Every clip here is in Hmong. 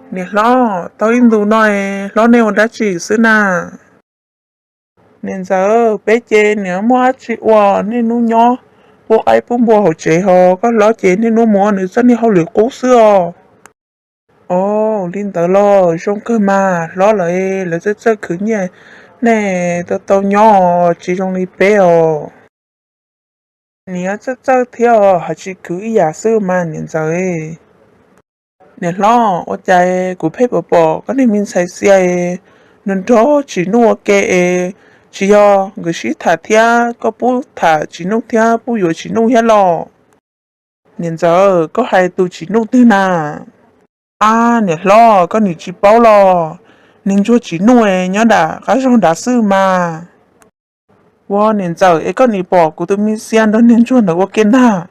Niam hlob, tau ib ntus no hlob nej ua dab tsi xwb na? Niam ntxawm, peb ces niam muaj dab tsi ua, niaj hnub nyob pub qaib pub npua hauv tsev ho, koj hlob ces niaj hnub mus ua nws txoj niag hauj lwm qub xwb os. Ov, li ntawd los zoo kawg mas hlob, lawv, lawv txawj txawj khwv nyiaj, nej tau tau nyob tsis zoo li peb os. Niam txawj txawj thiab os, hais tsis khwv ib yam xwb mas niam ntxawm. Niam hlob, ua cas kuv pheej pom pom koj niag me ntxhais Xia es nrog Tsim Nuj ua ke es tsis yog nkawd sib tham thiab koj pub tham Tsim Nuj thiab pub yuav Tsim Nuj thiab los? Niam ntxawm, koj hais tus Tsim Nuj twg na? Ab niam hlob, koj nim tsis paub los? Niag ntsuag Tsim Nuj es nyob nram qab zog nrad xwb mas. Ua niam ntxawm, es koj nim pom kuv tus me Xia nrog niag ntsuag ntawd ua ke ntag,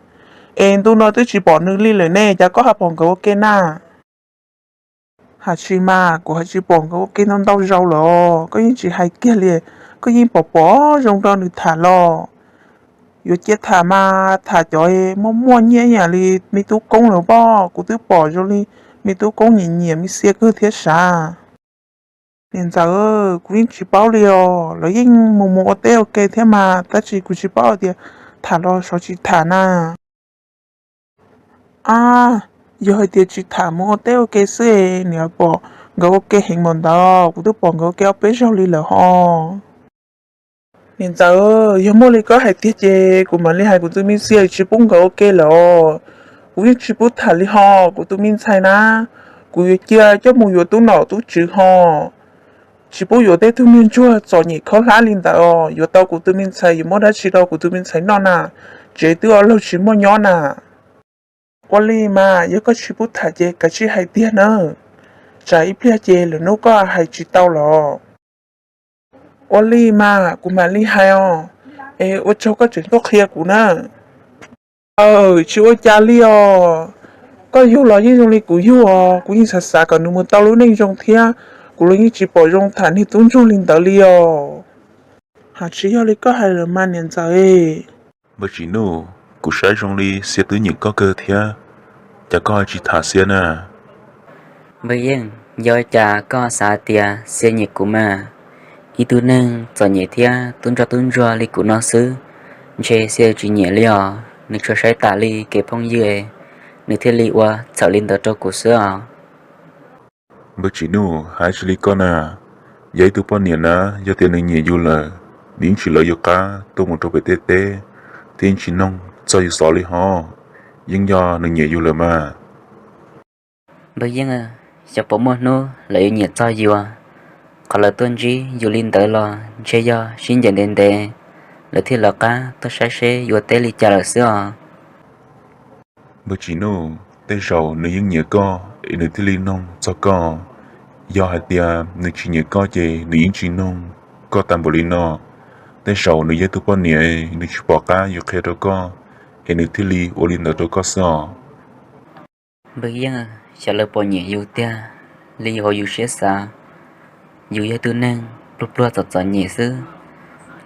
es ntu no twb tsis pom nws li lawm ne, cas koj ho pom nkawd ua ke na? Hais tsis mas kuv hais tsis pom nkawd ua ke ntau ntau zaus lawm, koj yeej tsis hais kiag li, koj yeej pom pom zoo nrog nws tham los. Yuav cia tham mas tham cov muaj muaj nyiaj ib yam li me tub koob lawm pob, kuv twb pom zoo li me tub koob nyiam nyiam me Xia kawg thiab sav. Niam ntxawm, kuv yeej tsis paub li os, lawv yeej mus mus ua teb ua ke thiab mas, tab sis kuv tsis paub tias tham los xyov tsis tham na. Ab, yog hais tias tsis tham mus ua teb ua ke xwb es niam pom nkawd ua ke heev npaum ntawd, kuv twb pom nkawd ua ke ob peb zaug li lawm ho. Niam ntxawm, yog muaj li koj hais tiag ces kuv mam li hais kuv tus me Xia tsis pub nkawd ua ke lawm os. Kuv yeej tsis pub tham li ho, kuv tus me ntxhais na, kuv yuav cia coj mus yuav tub nom tub tswv ho. Tsis pub yuav tej tug niag ntsuag txom nyem khaub hlab li ntawd os, yuav tau kuv tus me ntxhais yuav muab dab tsi rau kuv tus me ntxhais noj na, tsev twb ua luag tsis muaj nyob na. Ua li mas yog koj tsis pub tham ces kav tsij hais tiag nawb, tsam ib pliag ces lwm hnub koj hais tsis tau los. Ua li mas kuv mam li hais os, es ua tsaug koj tseem tuaj qhia kuv na. Aw, tsis ua cas li os, koj yug los yeej zoo li kuv yug os, kuv yeej xav xav kom nws mus tau lub neej zoo thiab, kuv los yeej tsis pom zoo tham niag tub ntsuag li ntawd li os. Hais tsis yog li koj hais lawm mas niam ntxawm. Npawg Tsim Nuj, kuv saib zoo li Xia twb nyiam koj kawg thiab, cas koj ho tsis tham Xia na? Npawg Yeej, yog cas koj xav tias Xia nyiam kuv mas? Ib tug neeg txom nyem thiab tub ntsoj tub ntsuag li kuv no xwb, ntshe Xia tsis nyiam li os. Nws tsuas saib tas li kev phooj ywg, nws thiaj li ua txhawm li ntawd rau kuv xwb os. Npawg Tsim Nuj, hais tsis li koj na. Yog ib tug poj niam na, yog tias nws nyiam yus lawm, nws yeej tsis lawv yus qab tuaj mus rau pem tej teb, thiab yeej tsis noog txog yus xov li hos. Yeej yog nws nyiam yus lawm mas. Npawg Yeej, xyov puas muaj hnub lawv yuav nyiam txog yus. Qhov lawv tuaj ntsib yus li ntawd los ntshe yog sib ncaim ntev ntev, lawv thiaj lawv qab tuaj saib seb yuav teb li cas lawm xwb os. Npawg Tsim Nuj, tej zaum nws yeej nyiam koj es nws thiaj li noog txog koj. Yog hais tias nws tsis nyiam koj ces nws yeej tsis noog koj tag npaum li no. Tej zaum nws yog tus poj niam, nws tsis pom qab yuav qhia rau koj, es nws thiaj li ua li ntawd rau koj xwb os. Npawg Yeej, xyov lawv puas nyiam yus tiag li hauv yus siab xav. Yus yog tus neeg pluag pluag txom txom nyem xwb,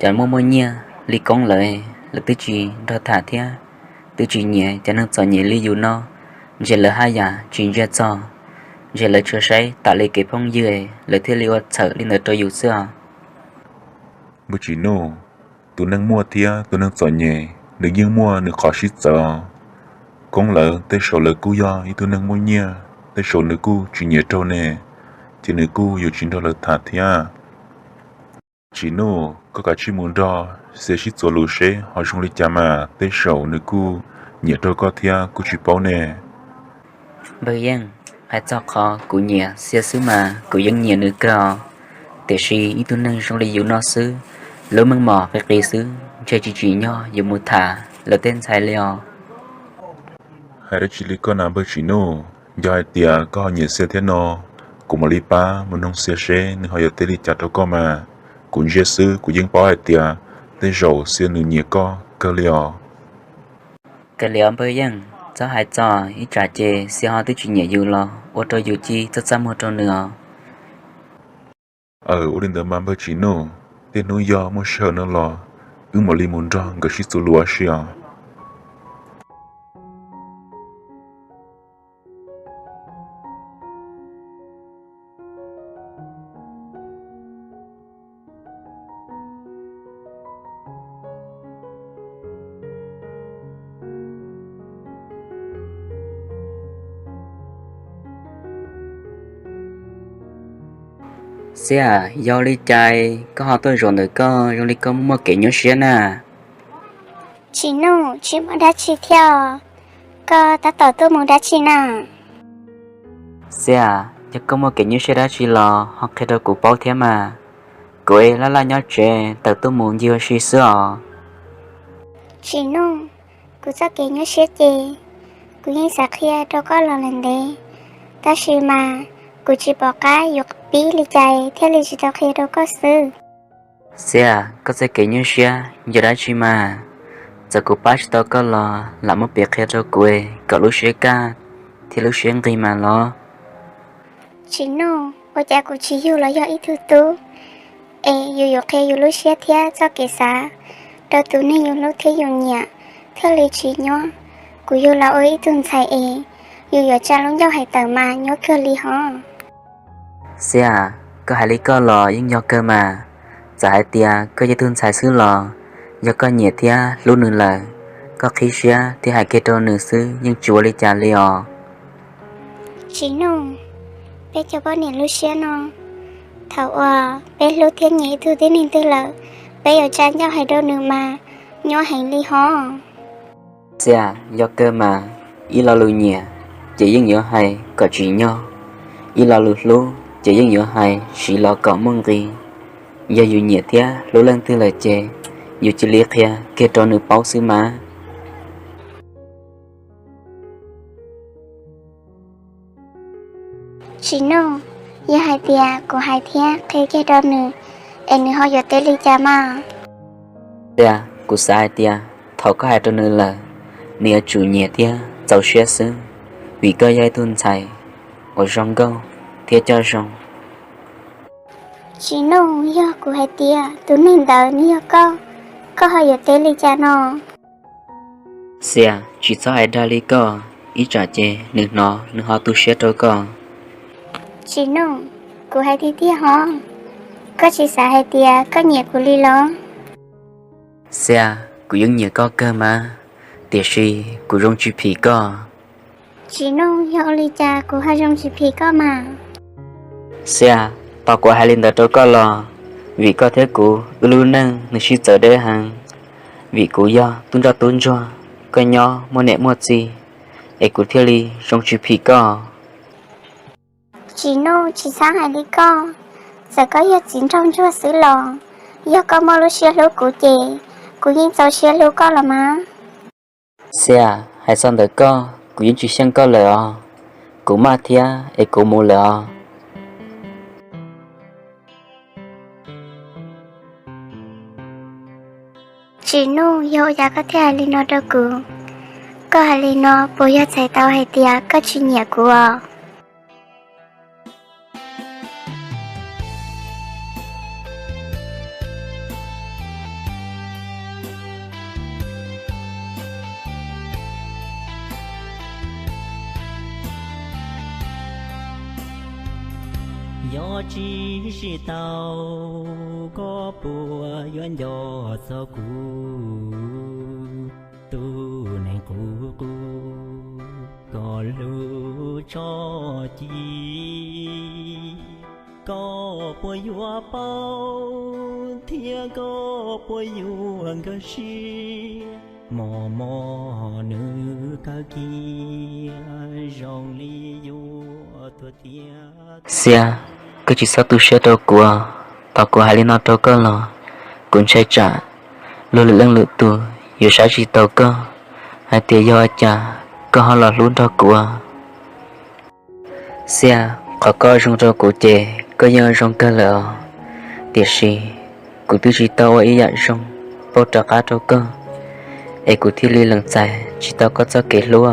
cov muaj muaj nyiaj li Koob lawv, lawv twb tsis nrog tham thiab twb tsis nyiam cov neeg txom nyem li yus no, ntshe lawv haj yam tsis ntsia txog, ntshe lawv tsuas saib tas li kev phooj ywg, lawv thiaj li ua txhawm li ntawd rau yus xwb os. Npawg Tsim Nuj, tus neeg muaj thiab tus neeg txom nyem nws yeej muaj nws qhov sib txawv os. Koob lawv tej zaum lawv kuj yog ib tug neeg muaj nyiaj, tej zaum nws kuj tsis nyiam raug ne, ces nws kuj yuav tsis nrog lawv tham thiab. Tsim Nuj, koj kav tsij mus nrog Xia sib txuas lus seb ho zoo li cas mas tej zaum nws kuj nyiam raug koj thiab kuj tsis paub ne. Npawg Yeej, hais txog qhov kuv nyiam Xia xwb mas kuv yeej nyiam nws kawg os. Tiam sis ib tug neeg zoo li yus no xwb, lub meej mom qis qis xwb ntshe tsis tsim nyog yuav mus tham lawv tej ntxhais li os. Hais dab tsi li koj na npawg Tsim Nuj, yog hais tias koj ho nyiam Xia thiab no, kuv mam li pab mus noog Xia seb nws ho yuav teb li cas rau koj mas. Kuv ntsia xwb kuv yeej paub hais tias tej zaum Xia nws nyiam koj kawg li os. Kav liam os npawg Yeej, txhob hais txog, ib tsam ces Xia ho twb tsis nyiam yus los ua rau yus ci txaj txaj muag rau nws os. Aw, ua li ntawd mas npawg Tsim Nuj, tej hnub yog muaj sij hawm no los wb mam li mus nrog nkawd sib txuas lus ua si os. Xiab, yog li cas koj ho tuaj zaum ntawm koj zoo li koj muaj muaj kev nyuaj siab na? Tsim Nuj, tsis muaj dab tsi thiab os. Koj tab tom tuaj mus dab tsi na? Xiab, yog koj muaj kev nyuaj siab dab tsi los ho qhia rau kuv paub thiab mas. Kuv laj laj nyob tsev tawm tuaj mus ncig ua si xwb os. Tsim Nuj, kuv txoj kev nyuaj siab ces kuv yeej xav qhia rau koj los lawm ntev, tab sis mas kuv tsis pom qab yuav pib li cas thiaj li tsis tau qhia rau koj xwb. Xiab, koj txoj kev nyuaj siab yog dab tsi mas? Txawm kuv pab tsis tau koj los lam muab piav qhia rau kuv kom lub siab kaj thiab lub siab nqig mas los. Tsim Nuj, ua cas kuv tsis yug los yog ib tug tub es yus yuav qhia yus lub siab thiab txoj kev xav rau tus neeg yus hlub thiab yus nyiam thiaj li tsis nyuaj? Kuv yug los ua ib tug ntxhais es yus yuav tsa lub ncauj hais tawm mas nyuaj kawg li hos. Xiab, koj hais li koj los yeej yog kawg mas. Txawm hais tias koj yog tug ntxhais xwb los yog koj nyiam thiab hlub nws lawm, koj qhib siab thiab hais kiag rau nws xwb yeej tsis ua li cas li os. Tsim Nuj, peb cov poj niam lub siab no, thaum uas peb hlub thiab nyiam ib tug tib neeg twg lawm, peb yuav tsa ncauj hais rau nws mas nyuaj heev li hos. Xiab, yog kawg mas. Ib lo lus nyiam ces yeej yuav hais kom tsim nyog, ib lo lus hlub ces yeej yuav hais siv los kom muaj nqis. Yog yus nyiam thiab hlub leej twg lawm ces yus cia li qhia kiag rau nws paub xwb mas. Tsim Nuj, yog hais tias kuv hais thiab qhia kiag rau nws es nws ho yuav teb li cas mas? Xiab, kuv xav hais tias thaum koj hais rau nws lawm, nws yuav tsum nyiam thiab txaus siab xwb, vim koj yog ib tug ntxhais uas zoo nkauj thiab coj zoo. Tsim Nuj, yog kuv hais tias tus neeg ntawd nws yog koj, koj ho yuav teb li cas no? Xiab, tsis txhob hais dag li koj, ib tsam ces nws hnov nws ho tu siab rau koj. Tsim Nuj, kuv hais tiag tiag hos, koj tsis xav hais tias koj nyiam kuv li los? Xiab, kuv yeej nyiam koj kawg mas, tiam sis kuv zoo tsis phim koj. Tsim Nuj, yog ua li cas kuv ho zoo tsis phim koj mas? Xiab, tau kuv hais li ntawd rau koj los vim koj thiab kuv wb lub neej nws sib txawv deb heev. Vim kuv yog tub ntsoj tub ntsuag, koj nyob muaj niam muaj txiv, es kuv thiaj li zoo tsis phim koj. Tsim Nuj, tsis txhob hais li koj, txawm koj yog txiv nraug ntsuag xwb los yog koj muaj lub siab hlub kuv ces kuv yeej txaus siab hlub koj los mas. Xiab, hais txog ntawm koj kuv yeej tsis xyeej koj lawm os. Kuv maj thiab es kuv mus lawm os. Tsim Nuj, yog ua cas koj thiaj hais li no rau kuv? Koj hais li no puas yog txhais tau hais tias koj tsis nyiam kuv os? Yog tsis sib tau, koj puas yuav nco txog kuv, tus neeg qub qub koj hlub tso ci? Koj puas yuav paub thiab koj puas yuav nkag siab, mos mos nws kawg kiag zoo li yuav tuag tiag. Xiab, koj tsis txhob tu siab rau kuv. Thaum kuv hais li no rau koj los kuv ntshai tsam luag lwm leej lwm tus yuav saib tsis taus koj, hais tias yog ua cas koj ho los hlub nrog kuv. Xiab, qhov koj zoo rau kuv ces koj yeej zoo kawg lawm os, tiam sis kuv twb tsis tau ua ib yam zoo pauj rov qab rau koj, es kuv thiaj li lees txais tsis tau koj txoj kev hlub.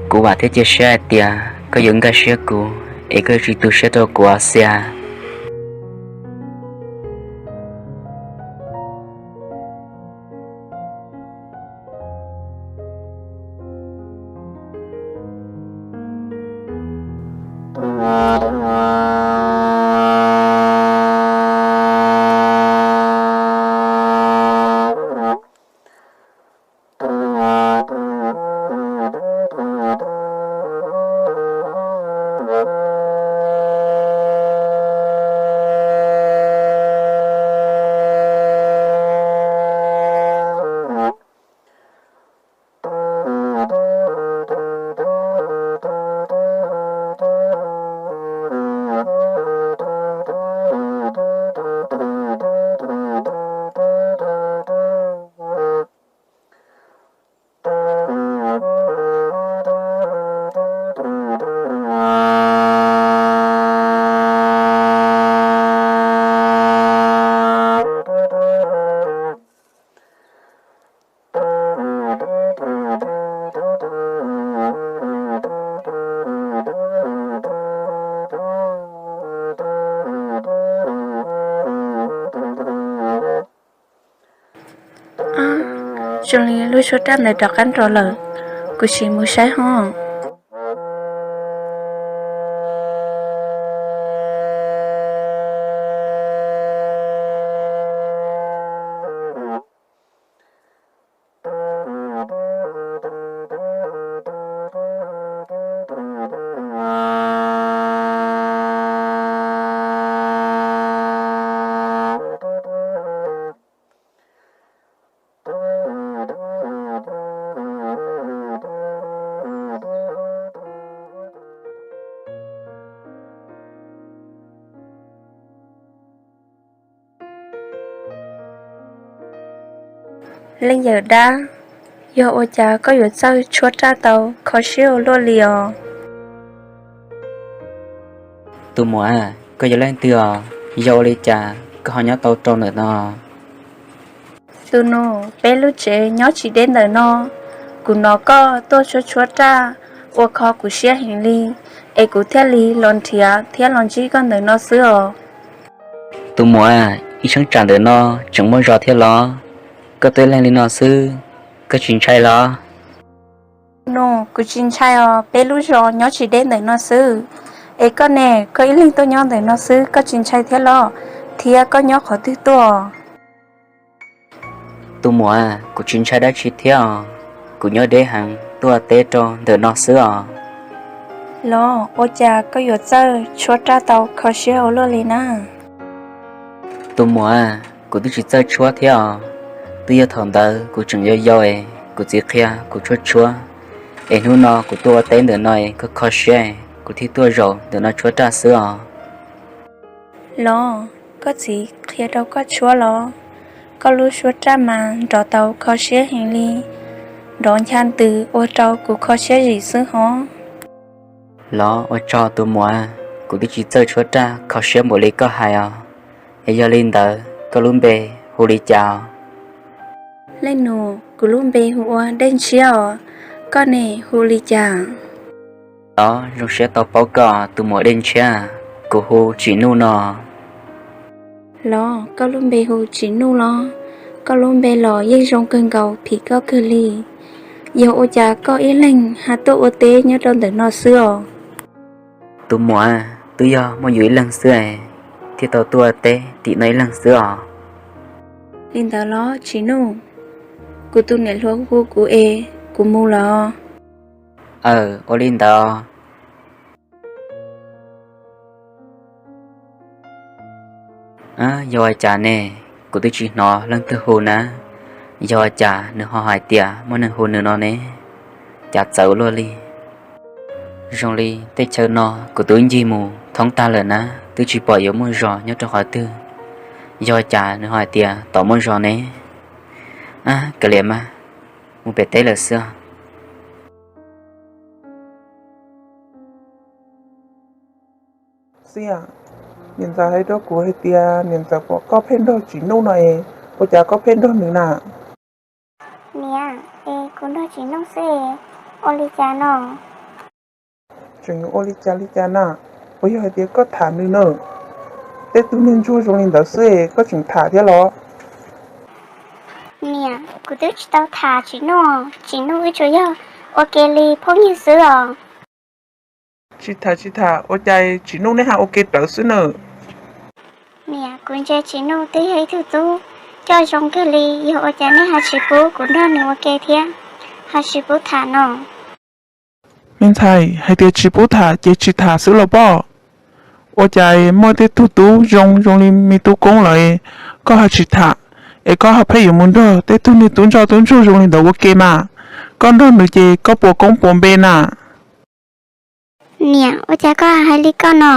Kuv vam thiab cia siab hais tias koj yuav nkag siab kuv es koj yuav tsis tu siab rau kuv os Xiab. Zoo li lub suab raj ntawd rov qab nrov lawm, kuv sim mus saib hov. Leej yawm dab, yog ua cas koj yuav txawj tshuab raj tau kho siab ua luaj li os? Tus muam, koj yog leej twg os? Yog ua li cas koj ho nyob tau rau ntawm no? Tus nus, peb lub tsev nyob tsis deb ntawm no, kuv hnov koj tuaj tshuab tshuab raj ua kho kuv siab heev li, es kuv thiaj li los nrhiav thiab los ntsib koj ntawm no xwb os. Tus muam, ib cheeb tsam ntawm no tseem muaj zos thiab los? Koj tuaj ib leeg li no xwb, koj tsis ntshai los? Nus, kuv tsis ntshai os, peb lub zos nyob tsis deb ntawm no xwb. Es koj ne, koj ib leeg tuaj nyob ntawm no xwb koj tsis ntshai thiab los? Thiab koj nyob qhov twg tuaj? Tus muam, kuv tsis ntshai dab tsi thiab os, kuv nyob deb heev tuaj teb rau ntawm no xwb os. Los ua cas koj yuav txawj tshuab raj tau kho siab ua luaj li na? Tus muam, kuv twb tsis txawj tshuab thiab os, twb yog thaum ntawd kuv tseem yau yau es kuv txiv qhia kuv tshuab tshuab, es hnub no kuv tuaj ua teb ntawm no es kho kho siab, kuv thiaj tuaj zaum ntawm no tshuab raj xwb os. Los, koj txiv qhia rau koj tshuab los? Koj lub suab raj mas nrov tau kho siab heev li, nrov ncha ntws ua rau kuv kho siab zim xwb hov. Los ua tsaug tus muam, kuv twb tsis txawj tshuab raj kho siab npaum li koj hais os. Es yog li ntawd koj lub npe hu li cas os? Leej nus, kuv lub npe hu ua Dej Ntshiab os, koj ne hu li cas? Los zoo siab tau paub koj tus muam Dej Ntshiab, kuv hu Tsim Nuj no. Los koj lub npe hu Tsim Nuj los? Koj lub npe los yeej zoo kawg nkaus phim koj kawg li. Yog ua cas koj ib leeg ho tuaj ua teb nyob rau ntawm no xwb os? Tus muam, twb yog muaj yus ib leeg xwb thiaj tau tuaj teb tim no ib leeg xwb os. Li ntawd los Tsim Nuj, kuv tus niam hluas hu kuv es kuv mus los. Aw, ua li ntawd. Yog ua cas ne, kuv twb tsis hnov leej twg hu na, yog ua cas nws ho hais tias muaj neeg hu nws no ne? Cas txawv luaj li. Zoo li tej chaw no kuv twb ncig mus thoob tag lawm na, twb tsis pom yuav muaj zos nyob rau qhov twg. Yog ua cas nws ho hais tias tom muaj zos ne? Ab, kav liam mas, mus pem teb lawm xwb. Xia, niam ntxawm hais rau kuv hais tias niam ntxawm pom koj pheej nrog Tsim Nuj no es, ua cas koj pheej nrog nws na? Niam, es kuv nrog Tsim Nuj xwb es, ua li cas no? Tseem yuav ua li cas li cas na, puas yog hais tias koj tham nws na? Tej tug niag ntsuag zoo li ntawd xwb es koj tseem tham thiab los? Niam, kuv twb tsis tau tham Tsim Nuj, Tsim Nuj wb tsuas yog ua ke li phooj ywg xwb os. Tsis tham tsis tham, ua cas Tsim Nuj nej ho ua ke rawv xwb na? Niam, kuv ntsia Tsim Nuj twb yog ib tug tub coj zoo kawg li, yog ua cas nej ho tsis pub kuv nrog nws ua ke thiab, ho tsis pub tham no? Me ntxhais, hais tias tsis pub tham ces tsis tham xwb los pob. Ua cas muaj tej tug tub zoo zoo li me tub Koob lawm, koj ho tsis tham, es koj ho pheej yuav mus nrog tej tug niag tub ntsoj tub ntsuag zoo li ntawd ua ke mas, koj nrog nws ces koj puas koob puas npe na? Niam, ua cas koj hais li koj no?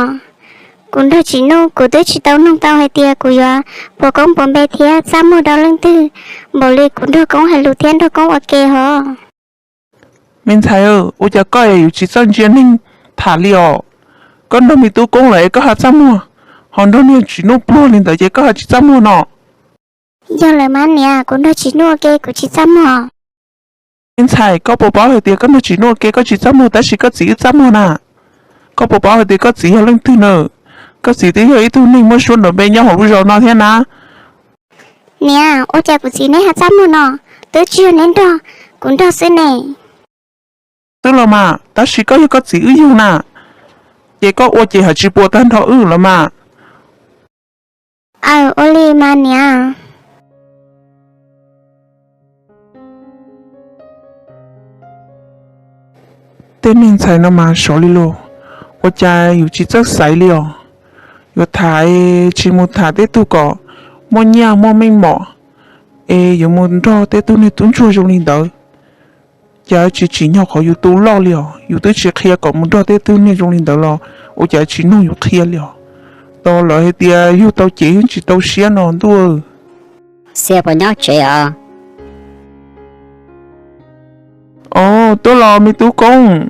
Kuv nrog Tsim Nuj kuv twb tsis tau nug tau hais tias kuv yuav puas koob puas npe thiab txaj muag rau leej twg, npaum li kuv nrog Koob hais lus thiab nrog Koob ua ke hov. Me ntxhais, ua cas koj yuav tsis txawj ntsia neeg tham li os? Koj nrog me tub Koob lawm es koj ho txaj muag, ho nrog niag Tsim Nuj pluag li ntawd ces koj ho tsis txaj muag no? Yog lawm mas niam, kuv nrog Tsim Nuj ua ke kuv tsis txaj muag. Me ntxhais, koj puas paub hais tias koj nrog Tsim Nuj ua ke koj tsis txaj muag tab sis koj txiv wb txaj muag na? Koj puas paub hais tias koj txiv yog leej twg na? Koj txiv twb yog ib tug neeg muaj suab nrov npe nyob hauv lub zos no thiab na. Niam, ua cas kuv txiv neb ho txaj muag no? Twb tsis yog neb nrog, kuv nrog xwb ne. Twb los mas, tab sis koj yog koj txiv wb yug na, ces koj ua ces haj tsis puas tag nrho wb los mas. Aw, ua li mas niam. Tej me ntxhais no mas sov li los, ua cas yus tsis txawj xaiv li os. Yuav tham es tsis mus tham tej tug kom muaj nyiaj muaj meej mom, es yuav mus nrog tej tug niag tub ntsuag zoo li ntawd. Cas tsis tsim nyog qhov yus tu loj li os, yus twb tsis qhia kom mus nrog tej tug niag zoo li ntawd los ua cas tsis nug yus qhia li os. Tos lawv hais tias yug tau ces yeej tsis tau siab no ntuj. Xiab puas nyob tsev os? Os, tuaj los me tub Koob.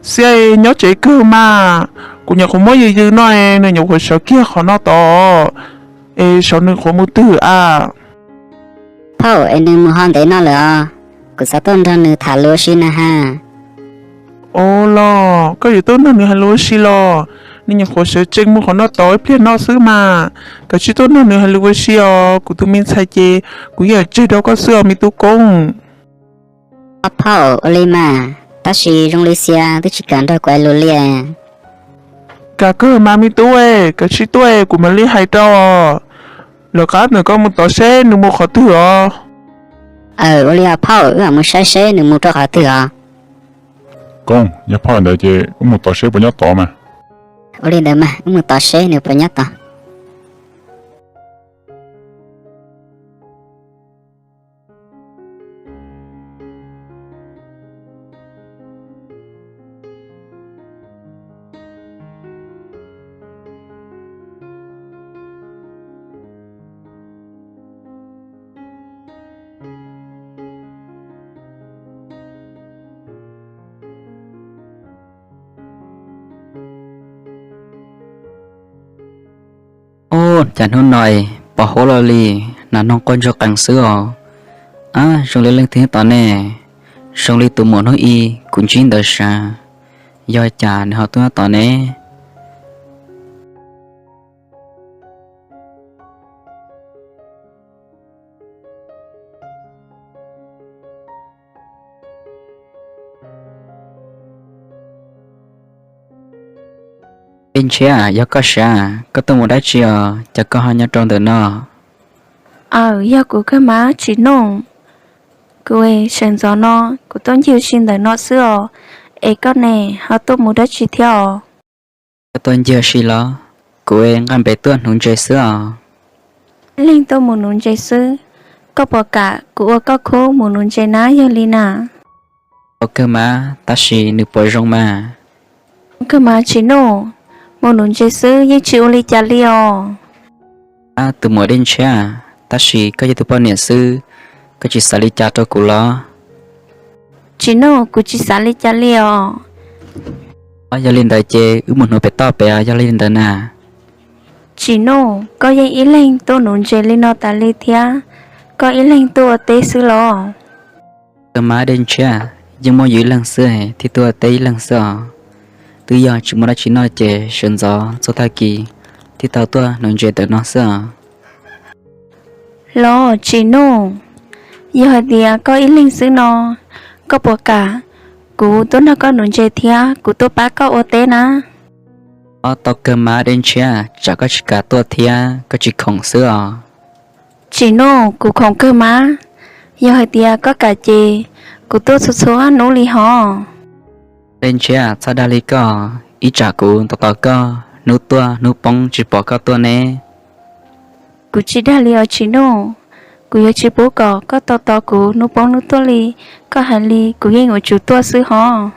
Xiab nyob tsev kawg mas, kuv nyuam qhuav muab yws yws no es nws nyuam qhuav sawv kiag qhov no tod, es saib nws qhuav mus twg a. Phauj, es nws mus ho ntev no lawm os, kuv xav tuaj nrog nws tham lus ua si na ha. Os los, koj yuav tuaj nrog nws hais lus ua si los? Nws nyuam qhuav sawv tsees mus qhov no tod ib pliag no xwb mas, koj tsis tuaj nrog nws hais lus ua si os, kuv tus me ntxhais ces kuv yeej tseg rau koj xwb os me tub Koob. Phauj, ua li mas, tab sis zoo li Xiab twb tsis kam nrog kuv hais lus li. Kam kawg mas me tub, koj tsis tuaj kuv mam li hais rau. Lawv qab ntawm koj mus tod seb nws mus qhov twg os. Aw, ua li os phauj, wb mam mus saib seb nws mus rau qhov twg os. Koob, yog phauj ntawd ces wb mus tod seb puas nyob tod mas. Ua li ntawd mas wb mus tod seb nws puas nyob tod. Ub, cas hnub no pos huab loj li, nas noog quaj ntsuag qees xwb os. Ab, zoo li leej twg tod ne? Zoo li tus muam hnub i kuv ntsib ntawd sav. Yog cas nws ho tuaj nyob tod ne? Dej Ntshiab, yog koj sav, koj tuaj mus dab tsi os, cas koj ho nyob rau ntawm no? Aw, yog kuv kawg mas Tsim Nuj. Kuv sawv ntxov no, kuv tuaj ncig ua si ntawm no xwb os, es koj ne, ho tuaj mus dab tsi thiab os? Koj tuaj ncig ua si los? Kuv nqa npe tuaj nuv ntses xwb os. Ib leeg tuaj mus nuv ntses xwb, koj puas kam kuv ua koj khub mus nuv ntses na yog li na? Tau kawg mas, tab sis nws puas zoo mas? Tau kawg mas Tsim Nuj, mus nuv ntses xwb yeej tsis ua li cas li os. Ab, tus muam Dej Ntshiab, tab sis koj yog tus poj niam xwb, koj tsis xav li cas rau kuv los? Tsim Nuj, kuv tsis xav li cas li os. Ob, yog li ntawd ces wb mus nuv pem toj pem os, yog li ntawd na. Tsim Nuj, koj yeej ib leeg tuaj nuv ntses li no tas li thiab, koj ib leeg tuaj ua teb xwb los? Kawg mas Dej Ntshiab, yeej muaj yus ib leeg xwb thiaj tuaj ua teb ib leeg xwb os. Twb yog tsis muaj dab tsi noj ces sawv ntxov txog tag kis thiaj tau tuaj nuv ntses ntawm no xwb os. Los Tsim Nuj, yog hais tias koj ib leeg xwb no, koj puas kam kuv tuaj nrog koj nuv ntses thiab kuv tuaj pab koj ua teb na? Ob, tau kawg mas Dej Ntshiab, tsam koj tsis kam tuaj thiab koj tsis khoom xwb os. Tsim Nuj, kuv khoom kawg mas, yog hais tias koj kam ces kuv tuaj txhua txhua hnub li hos. Dej Ntshiab, txhob dag li koj, ib tsam kuv tos tos koj hnub tuaj hnub poob tsis pom koj tuaj ne. Kuv tsis dag li os Tsim Nuj, kuv yuav tsis pub kom koj tos tos kuv hnub poob hnub tuaj li, koj hais li kuv yeej yuav tsum tuaj xwb hos.